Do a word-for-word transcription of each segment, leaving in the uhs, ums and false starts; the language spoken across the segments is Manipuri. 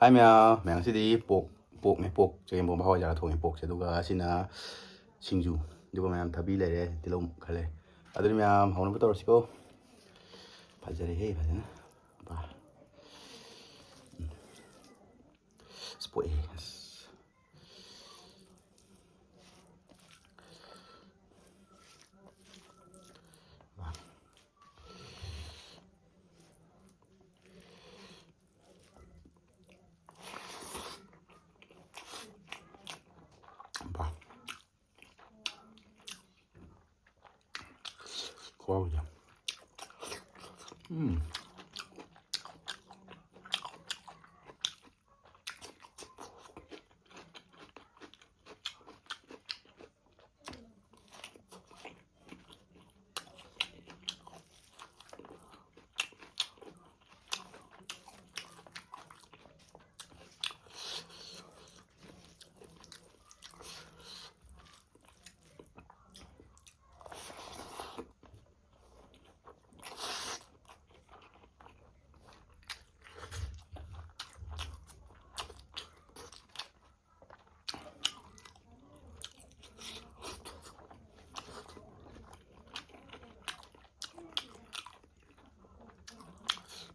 ꯍꯥꯏ ꯃꯌꯥꯝ, ꯃꯌꯥꯝ ꯉꯁꯤꯗꯤ ꯄꯣꯛ, ꯄꯣꯛꯅꯦ, ꯄꯣꯛ ꯆꯒꯦꯝꯄꯣꯝꯕ ꯍꯋꯥꯏꯖꯥꯔ ꯊꯣꯡꯉꯦ ꯄꯣꯛꯁꯦ꯫ ꯑꯗꯨꯒ ꯑꯁꯤꯅ ꯁꯤꯡꯖꯨ, ꯑꯗꯨꯒ ꯃꯌꯥꯝ ꯊꯕꯤ ꯂꯩꯔꯦ, ꯇꯤꯜꯍꯧ ꯈꯔ ꯂꯩꯔꯦ꯫ ꯑꯗꯨꯅ ꯃꯌꯥꯝ ꯍꯧꯅꯕ ꯇꯧꯔꯁꯤꯀꯣ꯫ ꯐꯖꯔꯦꯍꯦ ꯐꯖꯅ꯫ ꯕꯥ꯫ ꯎꯝ꯫ ꯑꯁ, ꯄꯣꯛꯑꯦ꯫ ꯑꯁ꯫ ꯕꯥ꯫ ꯕꯥ꯫ ꯈꯨꯍꯥꯎꯁꯦ꯫ ꯎꯝ꯫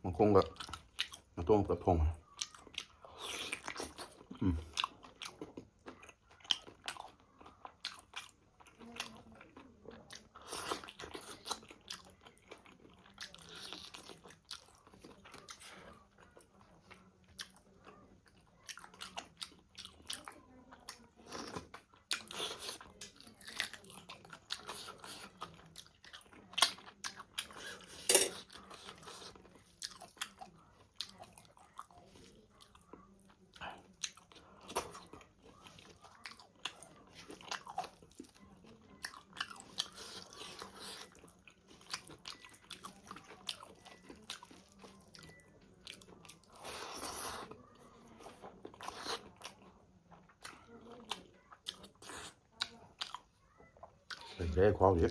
ꯃꯈꯣꯡꯒ ꯃꯇꯣꯡ ꯄꯨꯂꯞ ꯊꯣꯡꯉꯦ꯫ ꯎꯝ꯫ ꯂꯩꯇ꯭ꯔꯦ ꯈꯨꯍꯥꯎꯁꯤ꯫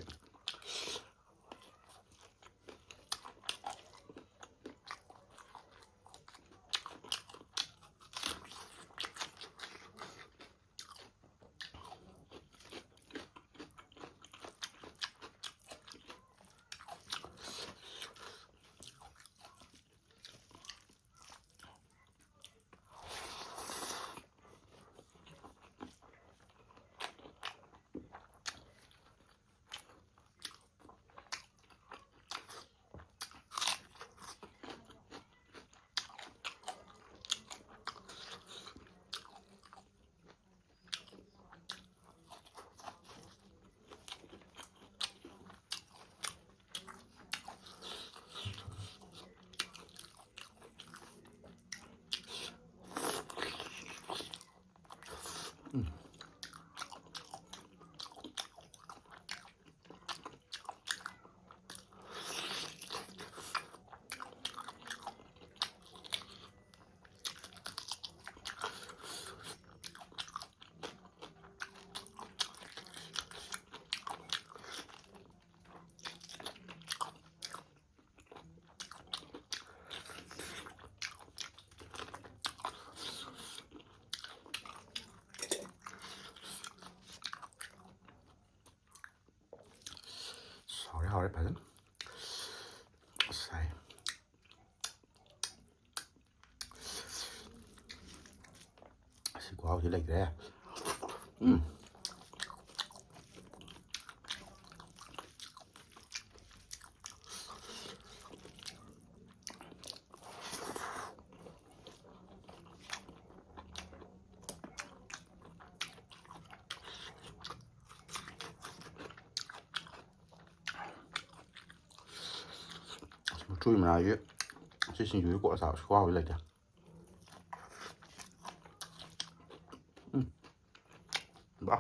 ꯍꯥꯎꯔꯦ, ꯍꯥꯎꯔꯦ ꯐꯖꯅ꯫ ꯑꯁ, ꯁꯥꯏ꯫ ꯑꯁꯤ ꯈꯨꯍꯥꯎꯁꯤ ꯂꯩꯇ꯭ꯔꯦ꯫ ꯎꯝ꯫ ꯃꯨꯛꯊ꯭ꯔꯨꯕꯤ ꯃꯅꯥꯁꯤ, ꯁꯤ ꯁꯤꯡꯖꯨꯁꯤ ꯀꯣꯠꯂ ꯆꯥꯕꯁꯨ ꯈꯨꯍꯥꯎꯗꯤ ꯂꯩꯇꯦ꯫ ꯎꯝ꯫ ꯕꯥ꯫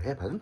ꯍꯦ ꯐꯖꯅ꯫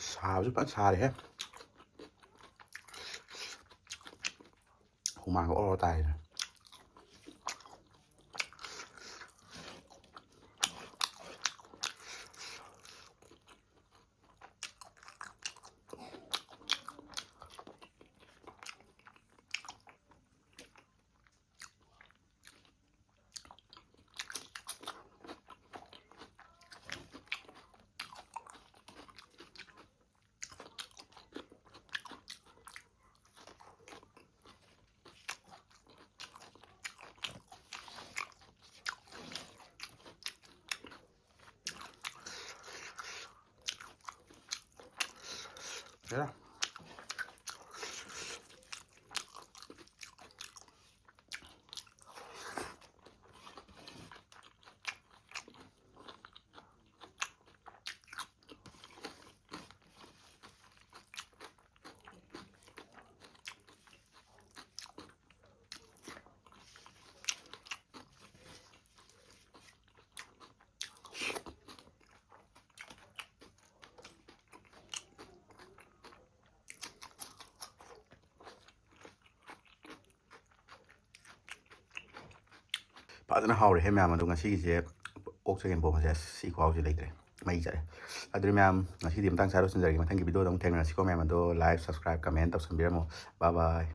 ꯁꯥꯕꯁꯨ ꯐꯖꯅ ꯁꯥꯔꯦꯍꯦ꯫ ꯍꯨꯃꯥꯡꯒ ꯑꯣꯔꯣ ꯇꯥꯏꯔꯦ꯫ ꯌꯥꯔꯦ꯫ ꯐꯖꯅ ꯍꯥꯎꯔꯦꯍꯦ ꯃꯌꯥꯝ꯫ ꯑꯗꯣ ꯉꯁꯤꯒꯤꯁꯦ ꯑꯣꯛ ꯆꯒꯦꯝ ꯄꯣꯝꯕꯁꯦ ꯑꯁ ꯁꯤ ꯈꯨꯍꯥꯎꯁꯤ ꯂꯩꯇ꯭ꯔꯦ꯫ ꯃꯩ ꯆꯠꯂꯦ꯫ ꯑꯗꯨꯗꯤ ꯃꯌꯥꯝ ꯉꯁꯤꯗꯤ ꯃꯇꯥꯡ ꯆꯥꯔ ꯂꯣꯏꯁꯤꯟꯖꯔꯒꯦ꯫ ꯃꯊꯪꯒꯤ video ꯗ ꯑꯃꯨꯛ ꯊꯦꯡꯅꯔꯁꯤꯀꯣ ꯃꯌꯥꯝ꯫ ꯑꯗꯣ like, subscribe, comment ꯇꯧꯁꯟꯕꯤꯔꯝꯃꯣ꯫ Bye bye꯫